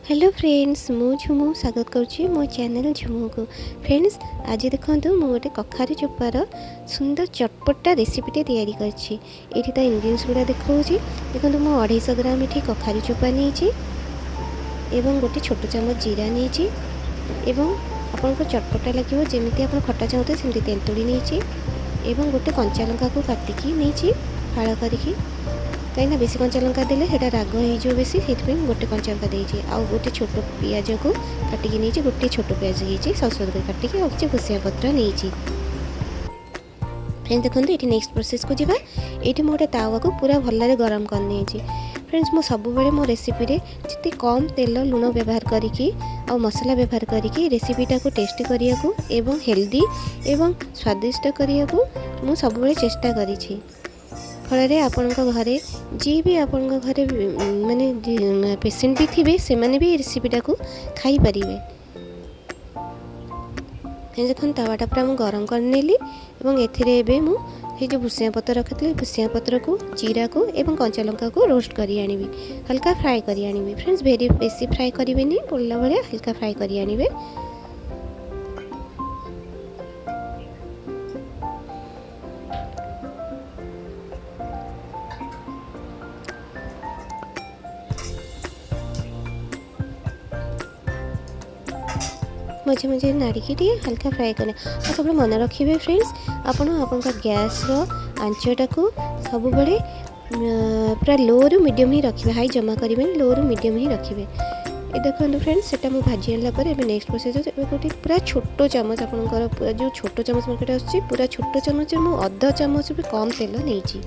Hello friends, ମୁଁ ଝୁମୁ ସ୍ୱାଗତ କରୁଛି ମୋ ଚ୍ୟାନେଲ୍ ଝୁମୁକୁ। ଫ୍ରେଣ୍ଡସ୍, ଆଜି ଦେଖନ୍ତୁ ମୁଁ ଗୋଟେ କଖାରୁ ଚୋପାର ସୁନ୍ଦର ଚଟପଟା ରେସିପିଟେ ତିଆରି କରିଛି। ଏଇଠି ତା ଇନଗ୍ରିଡ଼ିଏଣ୍ଟସ୍ ଗୁଡ଼ା ଦେଖାଉଛି। ଦେଖନ୍ତୁ, ମୁଁ 250 ଗ୍ରାମ ଏଠି କଖାରୁ ଚୋପା ନେଇଛି ଏବଂ ଗୋଟେ ଛୋଟ ଚାମଚ ଜିରା ନେଇଛି ଏବଂ ଆପଣଙ୍କୁ ଚଟପଟା ଲାଗିବ ଯେମିତି ଆପଣ ଖଟା ଚାହୁଁଥିବେ ସେମିତି ତେନ୍ତୁଳି ନେଇଛି ଏବଂ ଗୋଟେ କଞ୍ଚା ଲଙ୍କାକୁ କାଟିକି ନେଇଛି ଫାଳ କରିକି, କାହିଁକିନା ବେଶୀ କଞ୍ଚା ଲଙ୍କା ଦେଲେ ସେଇଟା ରାଗ ହେଇଯିବ ବେଶୀ, ସେଇଥିପାଇଁ ମୁଁ ଗୋଟେ କଞ୍ଚା ଲଙ୍କା ଦେଇଛି। ଆଉ ଗୋଟେ ଛୋଟ ପିଆଜକୁ କାଟିକି ନେଇଛି, ଗୋଟେ ଛୋଟ ପିଆଜ ହେଇଛି ସରୁ ସରୁ କରି କାଟିକି, ଆଉ କିଛି ଭୃଷିଆ ପତ୍ର ନେଇଛି। ଫ୍ରେଣ୍ଡସ୍, ଦେଖନ୍ତୁ, ଏଇଠି ନେକ୍ସଟ ପ୍ରୋସେସ୍କୁ ଯିବା। ଏଇଠି ମୁଁ ଗୋଟେ ତାୱାକୁ ପୁରା ଭଲରେ ଗରମ କରିନେଇଛି। ଫ୍ରେଣ୍ଡସ୍, ମୁଁ ସବୁବେଳେ ମୋ ରେସିପିରେ ଯେତେ କମ୍ ତେଲ ଲୁଣ ବ୍ୟବହାର କରିକି ଆଉ ମସଲା ବ୍ୟବହାର କରିକି ରେସିପିଟାକୁ ଟେଷ୍ଟି କରିବାକୁ ଏବଂ ହେଲ୍ଦି ଏବଂ ସ୍ୱାଦିଷ୍ଟ କରିବାକୁ ମୁଁ ସବୁବେଳେ ଚେଷ୍ଟା କରିଛି। ଫଳରେ ଆପଣଙ୍କ ଘରେ ଯିଏ ବି ଆପଣଙ୍କ ଘରେ ମାନେ ପେସେଣ୍ଟ ବି ଥିବେ, ସେମାନେ ବି ଏ ରେସିପିଟାକୁ ଖାଇପାରିବେ। ଦେଖନ୍ତୁ, ତାୱାଟା ପୁରା ମୁଁ ଗରମ କରିନେଲି ଏବଂ ଏଥିରେ ଏବେ ମୁଁ ସେଇ ଯେଉଁ ଭୃଷିଆ ପତ୍ର ରଖିଥିଲି, ଭୃଷିଆ ପତ୍ରକୁ, ଜିରାକୁ ଏବଂ କଞ୍ଚା ଲଙ୍କାକୁ ରୋଷ୍ଟ କରି ଆଣିବି, ହାଲକା ଫ୍ରାଏ କରି ଆଣିବି। ଫ୍ରେଣ୍ଡସ୍, ଭେରି ବେଶୀ ଫ୍ରାଏ କରିବେନି, ପୋଡ଼ିଲା ଭଳିଆ ହାଲକା ଫ୍ରାଏ କରି ଆଣିବେ। ମଝି ମଝିରେ ନାଡ଼ିକି ଟିକେ ହାଲକା ଫ୍ରାଏ କଲେ। ଆଉ ସବୁବେଳେ ମନେ ରଖିବେ ଫ୍ରେଣ୍ଡସ୍, ଆପଣ ଆପଣଙ୍କ ଗ୍ୟାସ୍ର ଆଞ୍ଚଟାକୁ ସବୁବେଳେ ପୁରା ଲୋରୁ ମିଡ଼ିୟମ୍ ହିଁ ରଖିବେ, ହାଇ ଜମା କରିବେନି, ଲୋରୁ ମିଡ଼ିୟମ୍ ହିଁ ରଖିବେ। ଏ ଦେଖନ୍ତୁ ଫ୍ରେଣ୍ଡସ୍, ସେଟା ମୁଁ ଭାଜି ଆଣିଲା ପରେ ଏବେ ନେକ୍ସଟ ପ୍ରୋସେସ୍ ହେଉଛି। ଏବେ ଗୋଟେ ପୁରା ଛୋଟ ଚାମଚ, ଆପଣଙ୍କର ପୁରା ଯେଉଁ ଛୋଟ ଚାମଚ ମାର୍କେଟ ଆସୁଛି, ପୁରା ଛୋଟ ଚାମଚରେ ମୁଁ ଅଧ ଚାମଚ ବି କମ୍ ତେଲ ନେଇଛି।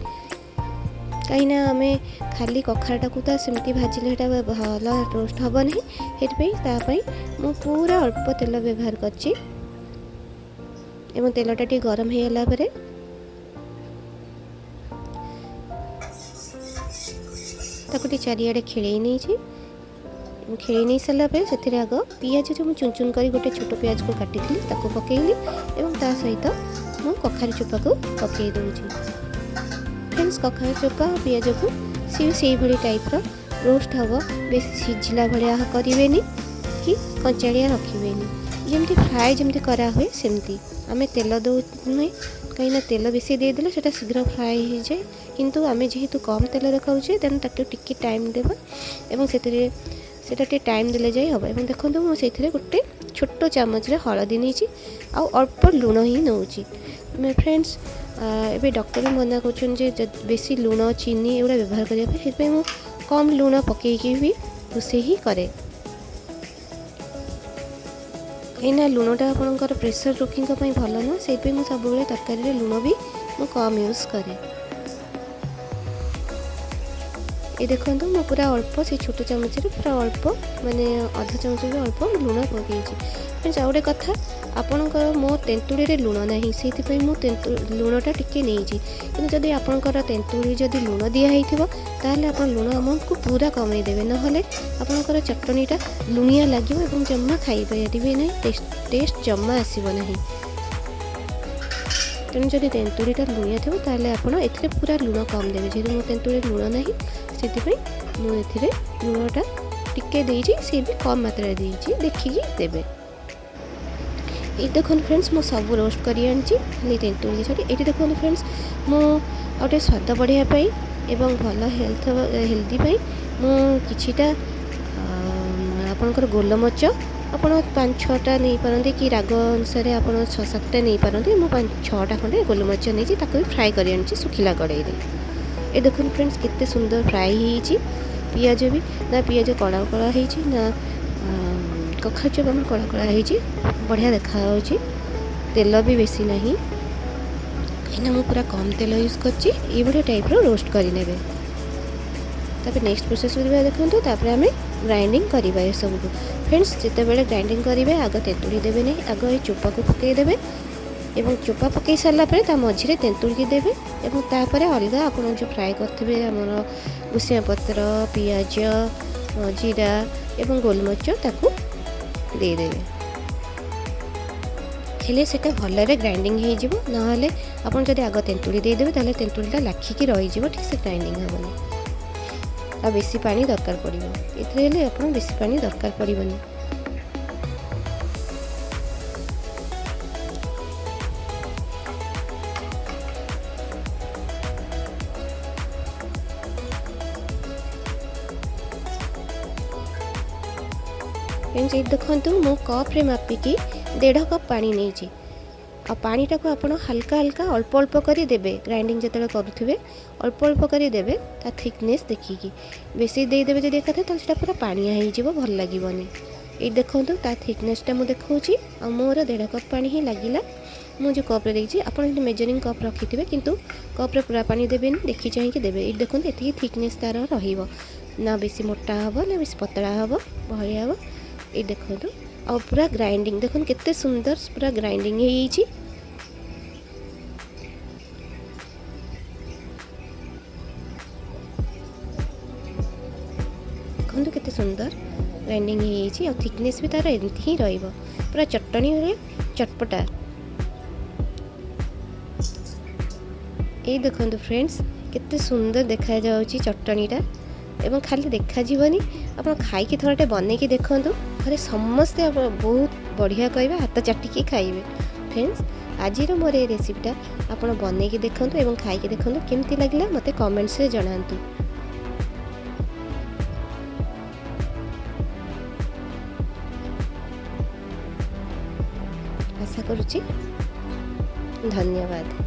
କାହିଁକିନା ଆମେ ଖାଲି କଖାରୁଟାକୁ ତ ସେମିତି ଭାଜିଲେ ସେଇଟା ଭଲ ରୋଷ୍ଟ ହେବ ନାହିଁ, ସେଥିପାଇଁ ତା ପାଇଁ ମୁଁ ପୁରା ଅଳ୍ପ ତେଲ ବ୍ୟବହାର କରିଛି। ଏବଂ ତେଲଟା ଟିକେ ଗରମ ହେଇଗଲା ପରେ ତାକୁ ଟିକେ ଚାରିଆଡ଼େ ଖେଳେଇ ନେଇଛି। ଖେଳେଇ ନେଇ ସାରିଲା ପରେ ସେଥିରେ ଆଗ ପିଆଜ ଯେଉଁ ମୁଁ ଚୁନ ଚୁନ କରି ଗୋଟେ ଛୋଟ ପିଆଜକୁ କାଟିଥିଲି ତାକୁ ପକାଇଲି ଏବଂ ତା ସହିତ ମୁଁ କଖାରୁ ଚୋପାକୁ ପକାଇ ଦେଉଛି। ଫ୍ରେଣ୍ଡସ୍, କଖାରୁ ଚୋପା ଆଉ ପିଆଜକୁ ସିଏ ସେଇଭଳି ଟାଇପ୍ର ରୋଷ୍ଟ ହେବ, ବେଶୀ ସିଝିଲା ଭଳିଆ କରିବେନି କି କଞ୍ଚାଳିଆ ରଖିବେନି, ଯେମିତି ଫ୍ରାଏ ଯେମିତି କରାହୁଏ ସେମିତି। ଆମେ ତେଲ ଦେଉ ନୁହେଁ, କାହିଁକିନା ତେଲ ବେଶୀ ଦେଇଦେଲେ ସେଇଟା ଶୀଘ୍ର ଫ୍ରାଏ ହେଇଯାଏ, କିନ୍ତୁ ଆମେ ଯେହେତୁ କମ୍ ତେଲରେ ଖାଉଛେ ତେଣୁ ତାକୁ ଟିକେ ଟାଇମ୍ ଦେବା ଏବଂ ସେଥିରେ ସେଇଟା ଟିକେ ଟାଇମ୍ ଦେଲେ ଯାଇ ହେବ। ଏବଂ ଦେଖନ୍ତୁ, ମୁଁ ସେଇଥିରେ ଗୋଟେ ଛୋଟ ଚାମଚରେ ହଳଦୀ ନେଇଛି ଆଉ ଅଳ୍ପ ଲୁଣ ହିଁ ନେଉଛି। ଫ୍ରେଣ୍ଡସ୍, ଏବେ ଡକ୍ଟର ବି ମନା କରୁଛନ୍ତି ଯେ ବେଶୀ ଲୁଣ ଚିନି ଏଗୁଡ଼ା ବ୍ୟବହାର କରିବା ପାଇଁ, ସେଥିପାଇଁ ମୁଁ କମ୍ ଲୁଣ ପକାଇକି ବି ରୋଷେଇ ହିଁ କରେ। କାହିଁକିନା ଲୁଣଟା ଆପଣଙ୍କର ପ୍ରେସର ରୋଗୀଙ୍କ ପାଇଁ ଭଲ ନୁହଁ, ସେଇଥିପାଇଁ ମୁଁ ସବୁବେଳେ ତରକାରୀରେ ଲୁଣ ବି ମୁଁ କମ୍ ୟୁଜ୍ କରେ। ଏ ଦେଖନ୍ତୁ, ମୁଁ ପୁରା ଅଳ୍ପ ସେଇ ଛୋଟ ଚାମଚରେ ପୁରା ଅଳ୍ପ, ମାନେ ଅଧ ଚାମଚ ବି ଅଳ୍ପ ମୁଁ ଲୁଣ ପକାଇଛି। ଫ୍ରେଣ୍ଡସ୍, ଆଉ ଗୋଟେ କଥା, ଆପଣଙ୍କର ମୋ ତେନ୍ତୁଳିରେ ଲୁଣ ନାହିଁ, ସେଇଥିପାଇଁ ମୁଁ ଲୁଣଟା ଟିକେ ନେଇଛି। କିନ୍ତୁ ଯଦି ଆପଣଙ୍କର ତେନ୍ତୁଳି ଯଦି ଲୁଣ ଦିଆହେଇଥିବ ତାହେଲେ ଆପଣ ଲୁଣ ଆମାଉଣ୍ଟକୁ ପୁରା କମେଇ ଦେବେ, ନହେଲେ ଆପଣଙ୍କର ଚଟଣିଟା ଲୁଣିଆ ଲାଗିବ ଏବଂ ଜମା ଖାଇପାରିବେ ନାହିଁ, ଟେଷ୍ଟ ଜମା ଆସିବ ନାହିଁ। ତେଣୁ ଯଦି ତେନ୍ତୁଳିଟା ଲୁଣିଆ ଥିବ ତାହେଲେ ଆପଣ ଏଥିରେ ପୁରା ଲୁଣ କମ୍ ଦେବେ। ଯେହେତୁ ମୋ ତେନ୍ତୁଳିରେ ଲୁଣ ନାହିଁ ସେଥିପାଇଁ ମୁଁ ଏଥିରେ ଲୁଣଟା ଟିକେ ଦେଇଛି, ସିଏ ବି କମ୍ ମାତ୍ରାରେ ଦେଇଛି, ଦେଖିକି ଦେବେ। ଏଇ ଦେଖନ୍ତୁ ଫ୍ରେଣ୍ଡସ୍, ମୁଁ ସବୁ ରୋଷ୍ଟ କରି ଆଣିଛି ଖାଲି ତେନ୍ତୁଳି ଛାଡ଼ି। ଏଇଠି ଦେଖନ୍ତୁ ଫ୍ରେଣ୍ଡସ୍, ମୁଁ ଆଉ ଟିକେ ସ୍ୱାଦ ବଢ଼ାଇବା ପାଇଁ ଏବଂ ଭଲ ହେଲ୍ଦି ପାଇଁ ମୁଁ କିଛିଟା ଆପଣଙ୍କର ଗୋଲମରିଚ ଆପଣ 5-6ଟା ନେଇପାରନ୍ତି କି ରାଗ ଅନୁସାରେ ଆପଣ 6-7ଟା ନେଇପାରନ୍ତି। ମୁଁ 5-6ଟା ଖଣ୍ଡେ ଗୋଲମରିଚ ନେଇଛି, ତାକୁ ବି ଫ୍ରାଏ କରି ଆଣିଛି ଶୁଖିଲା କଡ଼େଇରେ। ଏ ଦେଖନ୍ତୁ ଫ୍ରେଣ୍ଡସ୍, କେତେ ସୁନ୍ଦର ଫ୍ରାଏ ହେଇଛି। ପିଆଜ ବି ନା ପିଆଜ କଳା କଳା ହେଇଛି ନା କଖାରୁ ଚୋପା ଆମର କଳା କଳା ହେଇଛି, ବଢ଼ିଆ ଦେଖାଯାଉଛି। ତେଲ ବି ବେଶୀ ନାହିଁ, କାହିଁକିନା ମୁଁ ପୁରା କମ୍ ତେଲ ୟୁଜ୍ କରିଛି। ଏଇଭଳିଆ ଟାଇପ୍ର ରୋଷ୍ଟ କରିନେବେ। ତାପରେ ନେକ୍ସଟ ପ୍ରୋସେସ୍ କରିବା। ଦେଖନ୍ତୁ, ତାପରେ ଆମେ ଗ୍ରାଇଣ୍ଡିଙ୍ଗ କରିବା ଏସବୁକୁ। ଫ୍ରେଣ୍ଡସ୍, ଯେତେବେଳେ ଗ୍ରାଇଣ୍ଡିଙ୍ଗ କରିବେ ଆଗ ତେନ୍ତୁଳି ଦେବେ ନାହିଁ, ଆଗ ଏଇ ଚୋପାକୁ ପକାଇ ଦେବେ ଏବଂ ଚୋପା ପକାଇ ସାରିଲା ପରେ ତା ମଝିରେ ତେନ୍ତୁଳିକି ଦେବେ ଏବଂ ତାପରେ ଅଲଗା ଆପଣ ଯେଉଁ ଫ୍ରାଏ କରିଥିବେ ଆମର ଭୃଷିଆ ପତ୍ର, ପିଆଜ, ଜିରା ଏବଂ ଗୋଲମରିଚ ତାକୁ ଦେଇଦେବେ। ହେଲେ ସେଇଟା ଭଲରେ ଗ୍ରାଇଣ୍ଡିଙ୍ଗ ହେଇଯିବ। ନହେଲେ ଆପଣ ଯଦି ଆଗ ତେନ୍ତୁଳି ଦେଇଦେବେ ତାହେଲେ ତେନ୍ତୁଳିଟା ଲାଖିକି ରହିଯିବ, ଠିକ୍ ସେ ଗ୍ରାଇଣ୍ଡିଙ୍ଗ ହେବନି। ଆଉ ବେଶୀ ପାଣି ଦରକାର ପଡ଼ିବ। ଏଥିରେ ହେଲେ ଆପଣ ବେଶୀ ପାଣି ଦରକାର ପଡ଼ିବନି। ଫ୍ରେଣ୍ଡସ୍, ଏଇଠି ଦେଖନ୍ତୁ, ମୁଁ କପ୍ରେ ମାପିକି 1.5 କପ୍ ପାଣି ନେଇଛି। ଆଉ ପାଣିଟାକୁ ଆପଣ ହାଲକା ହାଲକା, ଅଳ୍ପ ଅଳ୍ପ କରି ଦେବେ। ଗ୍ରାଇଣ୍ଡିଙ୍ଗ ଯେତେବେଳେ କରୁଥିବେ, ଅଳ୍ପ ଅଳ୍ପ କରି ଦେବେ ତା ଥିକନେସ୍ ଦେଖିକି। ବେଶୀ ଦେଇଦେବେ ଯଦି ଏକାଥରେ, ତାହେଲେ ସେଇଟା ପୁରା ପାଣିଆ ହେଇଯିବ, ଭଲ ଲାଗିବନି। ଏଇଠି ଦେଖନ୍ତୁ, ତା ଥିକନେସ୍ଟା ମୁଁ ଦେଖାଉଛି। ଆଉ ମୋର 1.5 କପ୍ ପାଣି ହିଁ ଲାଗିଲା, ମୁଁ ଯେଉଁ କପ୍ରେ ଦେଇଛି। ଆପଣ ଯଦି ମେଜରିଂ କପ୍ ରଖିଥିବେ, କିନ୍ତୁ କପ୍ରେ ପୁରା ପାଣି ଦେବେନି, ଦେଖି ଚାହିଁକି ଦେବେ। ଏଇଠି ଦେଖନ୍ତୁ, ଏତିକି ଥିକନେସ୍ ତା'ର ରହିବ, ନା ବେଶୀ ମୋଟା ହେବ ନା ବେଶୀ ପତଳା ହେବ, ବହଳିଆ ହେବ। ଏଇ ଦେଖନ୍ତୁ, ଆଉ ପୁରା ଗ୍ରାଇଣ୍ଡିଙ୍ଗ ଦେଖନ୍ତୁ, କେତେ ସୁନ୍ଦର ପୁରା ଗ୍ରାଇଣ୍ଡିଙ୍ଗ ହେଇଯାଇଛି। ଦେଖନ୍ତୁ, କେତେ ସୁନ୍ଦର ଗ୍ରାଇଣ୍ଡିଙ୍ଗ ହେଇଯାଇଛି। ଆଉ ଥିକନେସ୍ ବି ତା'ର ଏମିତି ହିଁ ରହିବ, ପୁରା ଚଟଣି ଭଳିଆ ଚଟପଟା। ଏଇ ଦେଖନ୍ତୁ ଫ୍ରେଣ୍ଡସ୍, କେତେ ସୁନ୍ଦର ଦେଖାଯାଉଛି ଚଟଣିଟା। ଏବଂ ଖାଲି ଦେଖାଯିବନି, ଆପଣ ଖାଇକି ଥରଟେ ବନେଇକି ଦେଖନ୍ତୁ ଘରେ, ସମସ୍ତେ ବହୁତ ବଢ଼ିଆ କହିବେ, ହାତ ଚାଟିକି ଖାଇବେ। ଫ୍ରେଣ୍ଡସ୍, ଆଜିର ମୋର ଏ ରେସିପିଟା ଆପଣ ବନେଇକି ଦେଖନ୍ତୁ ଏବଂ ଖାଇକି ଦେଖନ୍ତୁ, କେମିତି ଲାଗିଲା ମୋତେ କମେଣ୍ଟସରେ ଜଣାନ୍ତୁ। ଆଶା କରୁଛି। ଧନ୍ୟବାଦ।